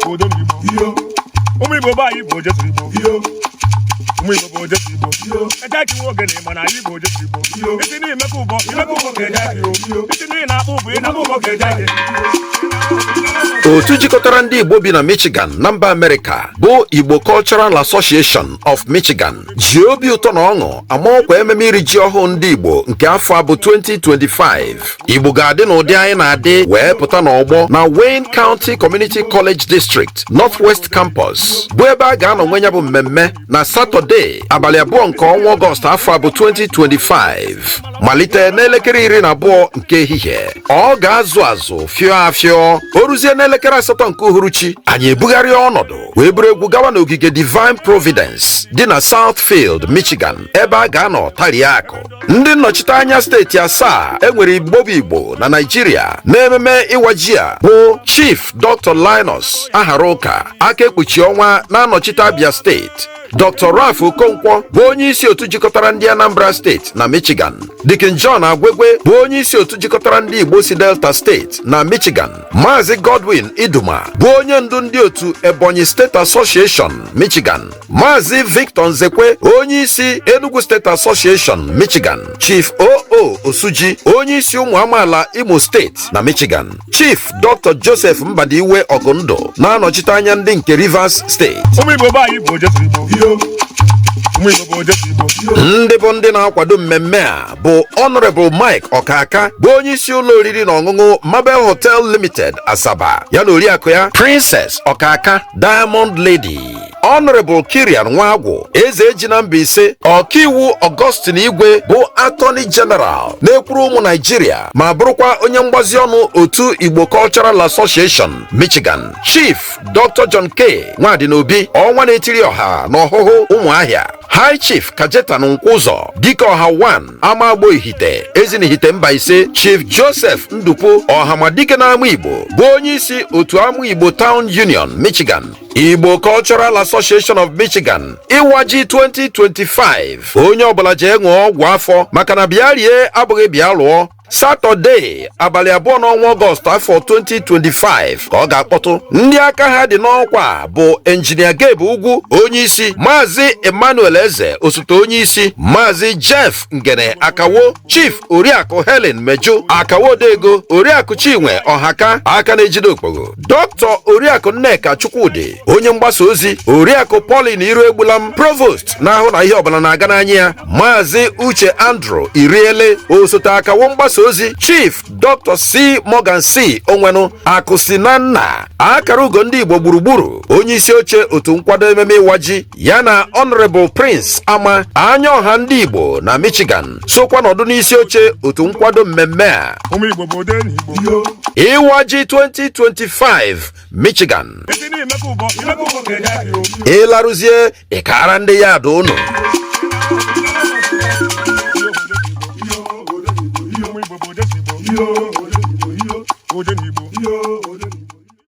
Bụ Odenigbo. Ụmụ Igbo be anyị bụ Ojesu Igbo. Ụmụ Igbo bụ Ojesu Igbo. Eje ka nwe ogene, mana anyị bụ Ojesu Igbo. Isi na imekọ ụbọ, imekọ ụbọ ka eje gị o. Isi na ị na-akpụ ụbọ, ị na-akpụ ụbọ ka eje gị. Otu jikọtara ndị Igbo bi na Michigan na mba Amerịka bụ Igbo Cultural Association of Michigan ji obi ụtọ na ọṅụ ama ọkwa ememe iri ji ọhụụ ndị Igbo nke afọ a bụ 2025. Igbo ga-adị n'ụdị anyị na-adị wee pụta n'ọgbọ na Wayne County Community College District, Northwest Campus, bụ ebe a ga-anọ nwe ya bụ mmemme na Satọde, abalị 2 nke ọnwa Ọgọst, afọ a bụ 2025, malite n'elekere 12 nke ehihie. Ọ ga-azụ azụ fịọ afịọ. O ruzie n'elekere 8 nke uhuruchi, anyị ebugharịa ọnọdụ wee buru egwu gawa n'ogige Divine Providence dị na Southfield, Michigan, ebe a ga-anọ tarie akụ. Ndị nnọchite anya steeti asaa enwere Igbo bụ Igbo na Naịjirịa n'ememe ịwa ji a bụ Chief Dr. Linus Aharuka, aka ekpuchi ọnwa, na-anọchite Abia Steeti, Dr. Ralph Okonkwo bụ onye isi otu jikọtara ndị Anambra Steeti na Michigan, Deacon John Agwegwe bụ onye isi otu jikọtara ndị Igbo si Delta Steeti na Michigan, Maazị Godwin Iduma bụ onye ndu ndị otu Ebonyi State Association Michigan, Maazị Victor Nzekwe, onye isi Enugu State Association Michigan, Chief Oo Osuji, onye isi ụmụ amaala Imo Steeti na Michigan, Chief Dr. Joseph Mbadiwe Ọgụndụ na-anọchite anya ndị nke Rivers Steeti. Ụmụ Igbo be anyị bụ Ojesu Igbo. Ụmụ Igbo bụ Ojesu Igbo. Ndị bụ ndị na-akwado mmemme a bụ Honorable Mike Ọkaka, bụ onye isi ụlọ oriri na ọṅụṅụ Mabel Hotel Limited, Asaba, ya na oriakụ ya Princess Ọkaka, Diamond Lady, Honorable Kirian Nwagwụ, eze eji na Mbaise, ọkaiwu Augustine Igwe bụ Attorney General na-ekwuru ụmụ Naijiria ma bụrụkwa onye mgbazi ọnụ otu Igbo Cultural Association Michigan, Chief Dr. John K. Nwadinobi, ọnwa na-etiri ọha na ọhụhụ Ụmụahịa, High Chief Kajetan Nkwụzọ, Dike Ọha 1, Amagbo Ihite, Ezinihite Mbaise, Chief Joseph Ndupu Ọhamadike na Ama Igbo bụ onye isi otu Ama Igbo Town Union Michigan. Igbo Cultural Association of Michigan ịwa ji 2025, onye ọbụla jee ṅụọ ọgwụ afọ, maka na bịa rie abụghị bịa lụọ. Satọde, abalị 2 n'ọnwa Ọgọst, afọ 2025 ka ọ ga-akpọtụ. Ndị aka ha dị n'ọkwa bụ Enjinia Gabe Ugwu, onye isi, Maazị Emmanuel Eze, osote onye isi, Maazị Jeff Ngene Akawo, Chief Oriakụ Helen Meju Akawo Odego, Oriakụ Chinwe Ọhaka, aka na-ejide okpogho, Dr. Oriakụ Nneka Chukwudị, onye mgbasa ozi, Oriakụ Pauline Iru Egbulam, Provost na-ahụ na ihe ọbụla na-aga n'anya ya, Maazị Uche Andrew Iriele, osote akawo mgbasa ozi, Chief Dr. C. Morgan C. Onwenu Akụsi na nna akara ugo ndị Igbo gburugburu, onye isi oche otu nkwado ememe ịwa ji, ya na Honorable Prince Ama, anya ọha ndị Igbo na Michigan, sokwa nọdụ n'isi oche otu nkwado mmemme a. Ụmụ Igbo bụ Odenigbo. Ịwa ji 2025 Michigan. Isi na imekọ ụbọ, imekọ ụbọ ka eje gị o. Ịlarụzie ịkara ndị ya ada ụnụ.